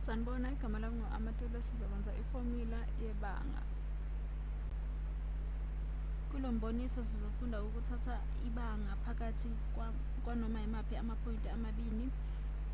Sanibona, igama lami ngu-Amatula. Sizokwenza ifomula yebanga. Kulo mboniso sizofunda ukuthatha ibanga phakathi kwanoma imaphi amaphoyinti amabili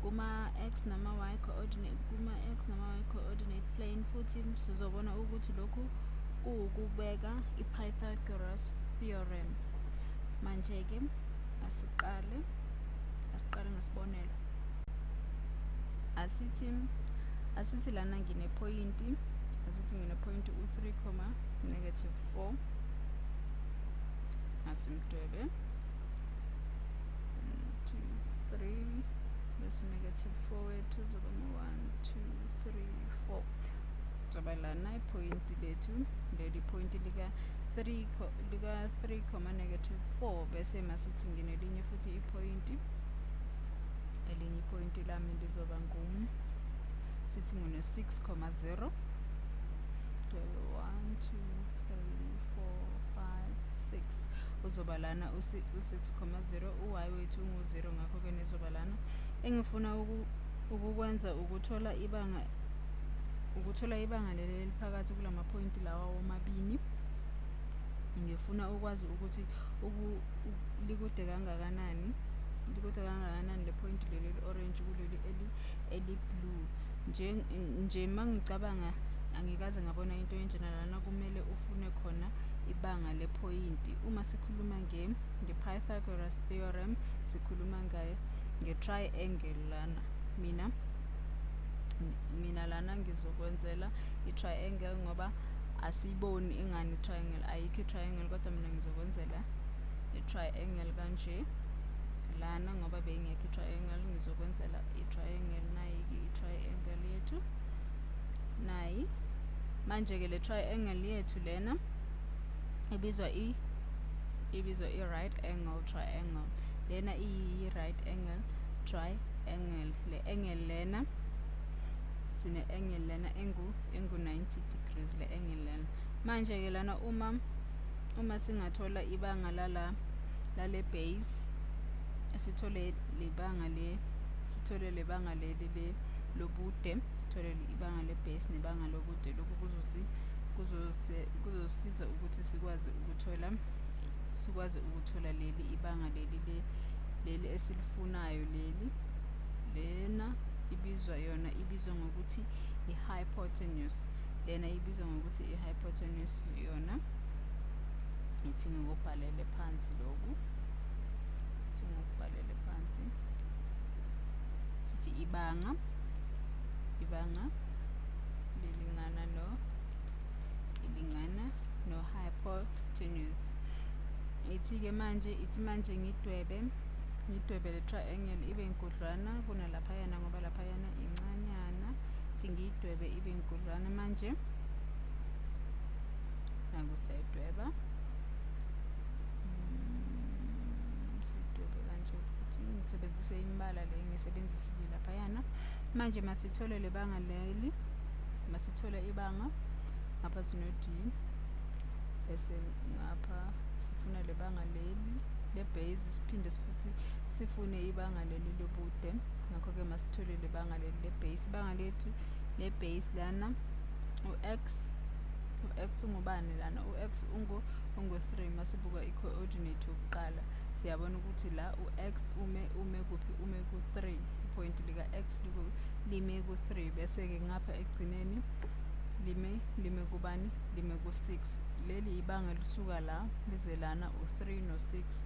kuma-x noma y coordinate, kuma-x noma y coordinate plane, futhi sizobona ukuthi lokhu kuwukubeka i-Pythagoras theorem. Manje-ke asiqale ngesibonelo. Asithi lana nginephoyinti, asithi nginephoyinti u-3 comma negative 4. Asimdwebe 1 2 3, bese negative 4 wethu uzoba ngu-1 2 3 4. Zoba lana iphoyinti lethu, leli phoyinti lika 3 lika 3 comma negative 4. Bese masithi nginelinye futhi iphoyinti, elinye iphoyinti lami lizoba ngu, sithi ngine 6 comma 0. 1 2 3 4 5 6, uzoba lana u-6 comma 0. U-y wethu ungu-0, ngakho-ke nizoba lana. Engifuna ukukwenza ukuthola ibanga, ukuthola ibanga leli eliphakathi kulamaphoyinti lawa womabili. Ngifuna ukwazi ukuthi likude kangakanani, likude kangakanani le phoyinti leli eli-orange kuleli eli-blue. Nje mangicabanga, angikaze ngabona into enjena lana. Kumele ufune khona ibanga lephoyinti. Uma sikhuluma nge-Pythagoras theorem, sikhuluma nge-triangle lana. Mina lana ngizokwenzela i-triangle ngoba asiyiboni ingani i-triangle, ayikho i-triangle, kodwa mina ngizokwenzela i-triangle kanje lana ngoba beyingekho i-triangle. Ngizokwenzela i-triangle, nayi-ke i-triangle yethu, nayi. Manje-ke le triangle yethu lena ibizwa i-right angle triangle. Lena iyi-right angle triangle. Le angle lena, sine angle lena engu 90 degrees, le angle lena. Manje-ke lana uma singathola ibanga lala lale base, sithole lebanga le, sithole lebanga leli le lobude, sithole ibanga le base nebanga lobude, lokhu kuzosiza ukuthi sikwazi ukuthola leli ibanga leli le leli esilifunayo leli. Lena ibizwa, yona ibizwa ngokuthi i-hypotenuse. Lena ibizwa ngokuthi i-hypotenuse yona. Ngithi ngikubhalele phansi lokhu, ithi ngikubhalele phansi, sithi ibanga lilingana no hypotenuse. Ithi-ke manje, ithi manje ngidwebe le triangle ibe inkudlwana kunalaphayana, ngoba laphayana incanyana. Ithi ngiyidwebe ibe inkudlwana. Manje naku siyayidweba, siyidwebe kanje futhi ngisebenzise imibala le ngiyisebenzisile laphayana. Manje masithole le banga leli, masithole ibanga ngapha sino-d, bese ngapha sifuna le banga leli le-base, siphinde futhi sifune ibanga leli lobude. Ngakho-ke masithole le banga leli le-base. Ibanga lethu le-base lana, u-x ungubani lana? U-x ungu-3. Masibuka i-coordinate yokuqala, siyabona ukuthi la u-x ume kuphi? Ume ku-3. Iphoyinti lika-x lime ku-3, bese-ke ngapha ekugcineni lime kubani? Lime ku-6. Leli ibanga lisuka la lize lana, u-3 no-6.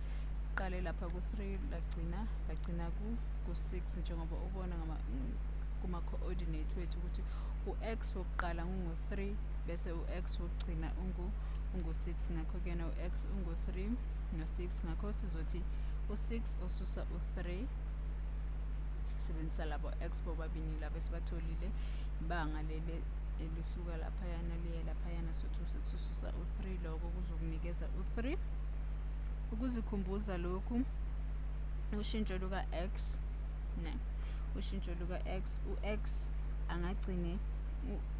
Qale lapha ku-3, lagcina ku-6, njengoba ubona kuma-coordinate wethu ukuthi u-x wokuqala ungu-3, bese u-x wokugcina ungu-6. Ngakho-ke na u-x ungu-3 no-6, ngakho sizothi u-6 osusa u-3, sisebenzisa labo x bobabili labo esibatholile, ibanga leli elisuka laphayana liye laphayana, sothi u-6 ususa u-3, lokho kuzokunikeza u-3. Ukuzikhumbuza lokhu, ushintsho luka-x ne ushintsho luka-x, u-x angagcine,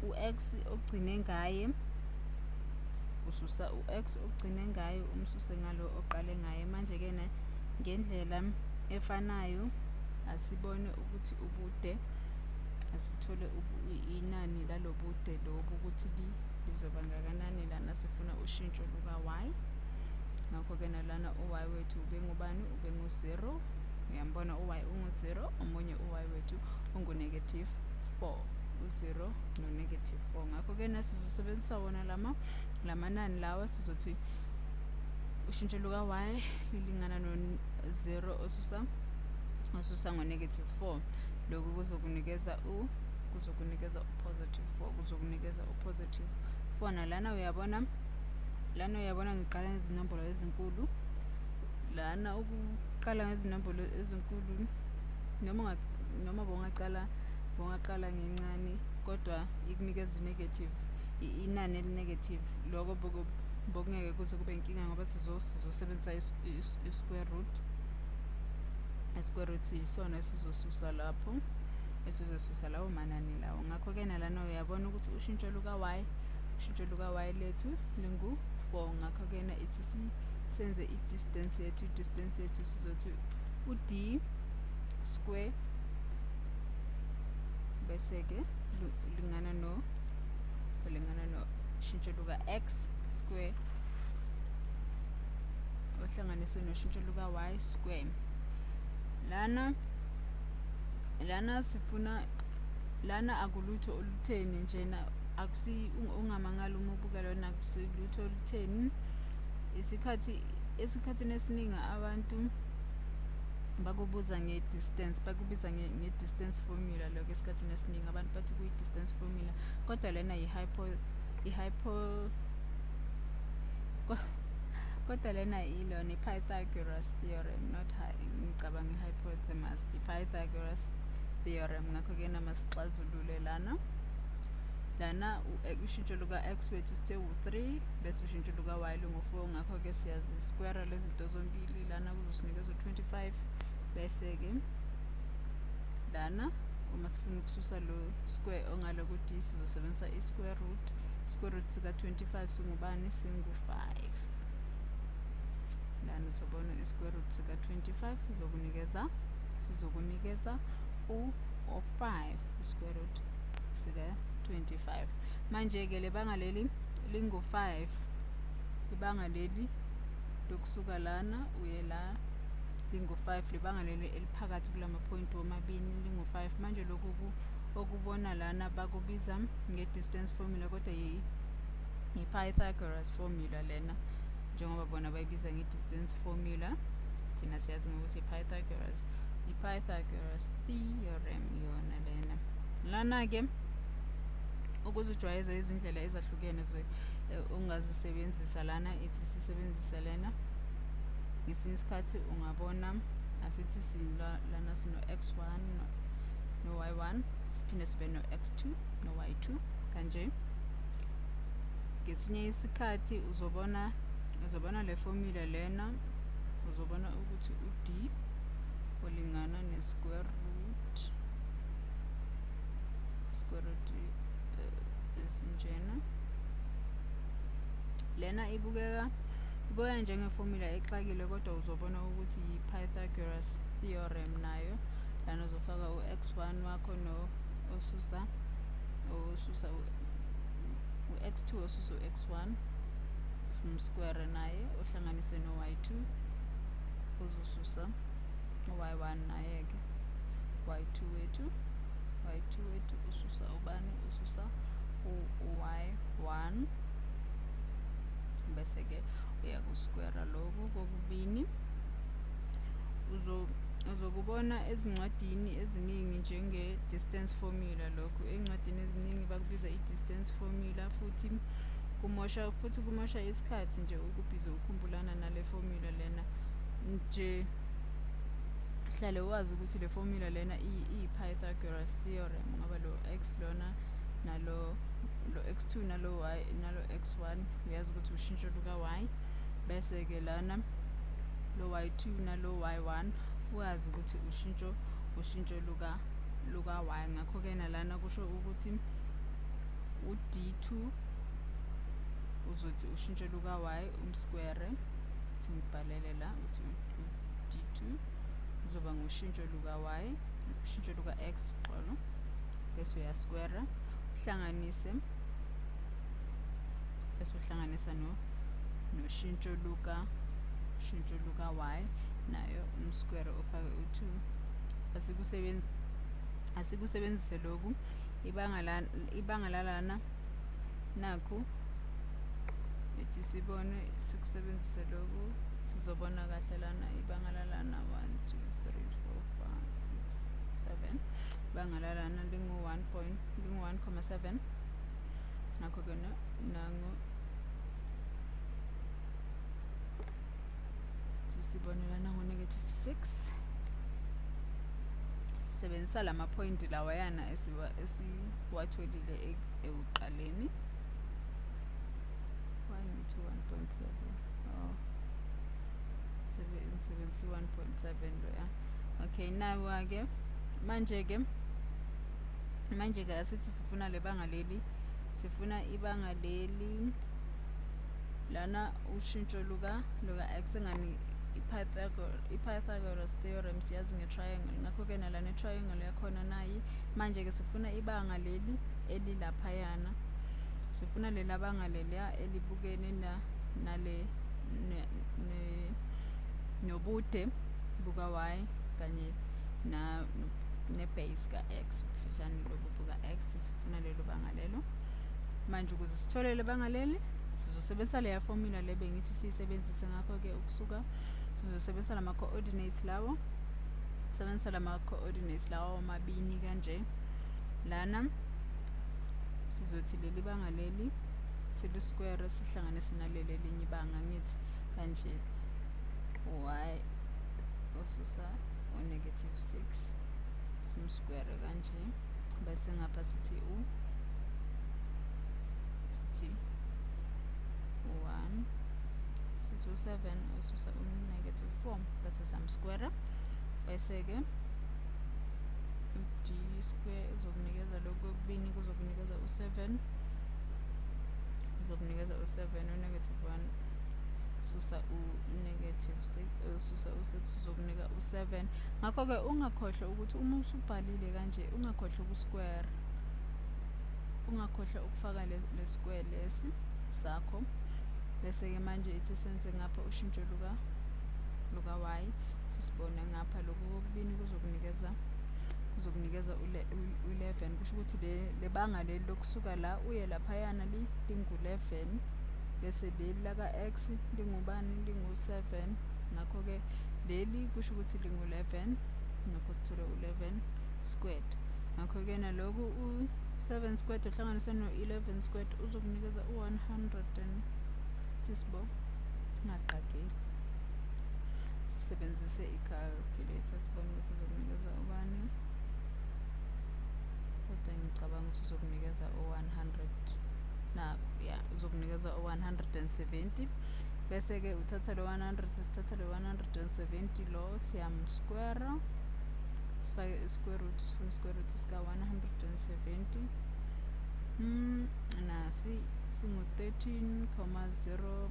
u-x ogcine ngaye, ususa u-x ogcine ngaye, umsuse ngalo oqale ngaye. Manje-ke na ngendlela efanayo asibone ukuthi ubude Asithole inani lalobude lobu ukuthi lizoba ngakanani. Lana sifuna ushintsho luka-y. Ngakho-ke nalana u-y wethu ubengubani? Ubengu-0. Uyambona u-y ungu-0, omunye u-y wethu ungu-negative 4, u-0 no-negative 4. Ngakho-ke nasizosebenzisa wona lamanani lawa. Sizothi ushintsho luka-y lilingana no-0 osusa ngo-negative 4. Lokhu kuzokunikeza u-positive 4, kuzokunikeza u-positive 4. Nalana uyabona, lana uyabona ngiqala ngezinombolo ezinkulu. Lana ukuqala ngezinombolo ezinkulu, noma bongaqala ngencane, kodwa ikunikeza i-negative, inani eli-negative, lokho bokungeke kuze kube inkinga, ngoba sizosebenzisa i-square root. I-square root siyisona esizosusa lapho, esizosusa lawo manani lawo. Ngakho-ke nalana uyabona ukuthi ushintsho luka-y lethu lingu-4. Ngakho-ke na ithi senze i-distance yethu. I-distance yethu sizothi u-d square bese-ke lingana no ushintsho luka-x square ohlanganiswe noshintsho luka-y square. Lana sifuna lana akulutho olutheni njena, akusi ungamangali uma ubuka lona, akusilutho olutheni. Isikhathi esikhathini esiningi abantu bakubuza nge-distance, bakubiza nge-distance formula. Lokho esikhathini esiningi abantu bathi kuyi-distance formula, kodwa lena yi-hypo kodwa lena ilona i-Pythagoras theorem, not ngicabanga i-hypotenuse, i-Pythagoras theorem. Ngakho-ke namasixazulule lana. Lana ushintsho luka-x wethu sithe u-3, bese ushintsho luka-y lungu-4. Ngakho-ke siyazi-square lezi zinto zombili lana, kuzosinikeza u-25. Bese-ke lana uma sifuna ukususa lo square ongalo ku-d, sizosebenzisa i-square root. Square root sika-25 singubani? Singu-5. Lana uzobona i-square root sika-25 sizokunikeza u-5, i-square root sika-25. Manje-ke le banga leli lingu-5, ibanga leli lokusuka lana uye la lingu-5, libanga leli eliphakathi kulama point womabili lingu-5. Manje lokhu okubona lana bakubiza nge-distance formula, kodwa yi-Pythagoras formula lena. Njengoba bona bayibiza nge-distance formula, thina siyazi ngokuthi i-Pythagoras theorem yona lena. Lana-ke ukuze ujwayeze izindlela ezahlukene ongazisebenzisa lana, ithi sisebenzise lena. Ngesinye isikhathi ungabona, asithi lana sino-x1 no-y1, siphinde sibe no-x2 no-y2 kanje. Ngesinye isikhathi uzobona le formula lena, uzobona ukuthi u-d ulingana ne-square root esinjena. Lena ibukeka njenge-formula exakile, kodwa uzobona ukuthi yi-Pythagoras theorem nayo. Lana uzofaka u-x1 wakho no osusa u-x2 osusa u-x1, um-square naye, ohlanganise no-y2 ozosusa u-y1 naye-ke. Y2 wethu ususa ubani? Ususa u-y1, bese-ke uyaku-square lokhu kokubini. Uzokubona ezincwadini eziningi njenge-distance formula. Lokhu ey'ncwadini eziningi bakubiza i-distance formula, futhi kumosha isikhathi nje ukubhizi ukukhumbulana nale formula lena nje. Hlale wazi ukuthi le formula lena iyi-Pythagoras theorem, ngoba lo x lona nalo lo x2 nalo y nalo x1 uyazi ukuthi ushintsho luka-y, bese-ke lana lo y2 nalo y1 uyazi ukuthi ushintsho luka-y. Ngakho-ke nalana kusho ukuthi u-d2 uzothi ushintsho luka-y um-square. Thi ngibhalele la, uthi u-d2 uzoba ngushintsho luka-y, ushintsho luka-x, xolo. bese uyasquare, uhlanganise bese uhlanganisa noshintsho luka y, nayo umsquare ufake u2. Asikusebenzise lokhu ibanga lalana nakhu, ethi sibone sikusebenzise lokhu, sizobona kahle lana ibanga lalana 1 2 3 4 5 6 7, ibanga lalana lingu 1.7. Ngakho-ke nangu sibone lana ngo--6. Sisebenzisa lama point lawayana esiwatholile ekuqaleni. Why ngithi 1.7? Oh, ngisebenzisa 1.7 loya. Okay, nawa-ke manje-ke asithi sifuna le banga leli, sifuna ibanga leli lana ushintsho luka x, engani i-Pythagoras theorem siyazi nge-triangle, ngakho-ke nalana i-triangle yakhona nayi. Manje-ke sifuna ibanga leli elilaphayana, sifuna lela banga leliya elibukene nale nobude buka y kanye ne-base ka-x, ubufishane lobu buka-x, sifuna lelo banga lelo. Manje ukuze sithole le banga leli sizosebenzisa leya formula le bengithi siyisebenzise. Ngakho-ke ukusuka sizosebenzisa lama coordinates lawo, sebenzisa lama coordinates lawo mabini kanje. Lana sizothi leli banga leli sili-square sihlanganise naleli elinye ibanga, ngithi kanje y osusa u--6 simsquare kanje, bese ngapha sithi sithi u-1, sithi u-7 osusa u--4, bese samsquare, bese-ke u-d square uzokunikeza lokhu kokubini, kuzokunikeza u-7, kuzokunikeza u-7, u--1 susa u--6 susa u-6 uzokunika u-7. Ngakho-ke ungakhohlwa ukuthi uma usubhalile kanje, ungakhohlwa ukusquare, ungakhohlwa ukufaka le square lesi sakho. Bese-ke manje ithi senze ngapha ushintsho luka y, ithi sibone ngapha lokhu kokubini kuzokunikeza u-11, kusho ukuthi le banga leli lokusuka la uye laphayana lingu-11, bese leli laka-x lingubani, lingu-7. Ngakho-ke leli kusho ukuthi lingu-11, ngakho sithole u-11 squared. Ngakho-ke naloku u-7 squared uhlanganiswe no-11 squared uzokunikeza u-100 sibo, singaqageli, sisebenzise i-calculator sibone ukuthi izokunikeza ubani, kodwa ngicabanga ukuthi uzokunikeza u-100, nakho ya, uzokunikeza u-170. Bese-ke uthatha lo 100, sithatha lo 170 lo siyamsquare, sifake i-square root, sifuna i-square root sika 170. Nasi singu 13,0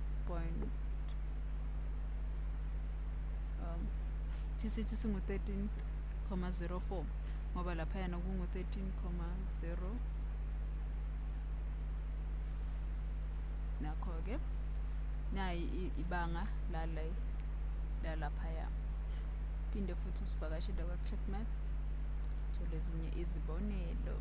sithi singu 13,04, ngoba laphayana kungu 13,0. Nakho-ke nayi ibanga lale lalaphaya. Phinde futhi usivakashele kwa-Click Maths, thole ezinye izibonelo.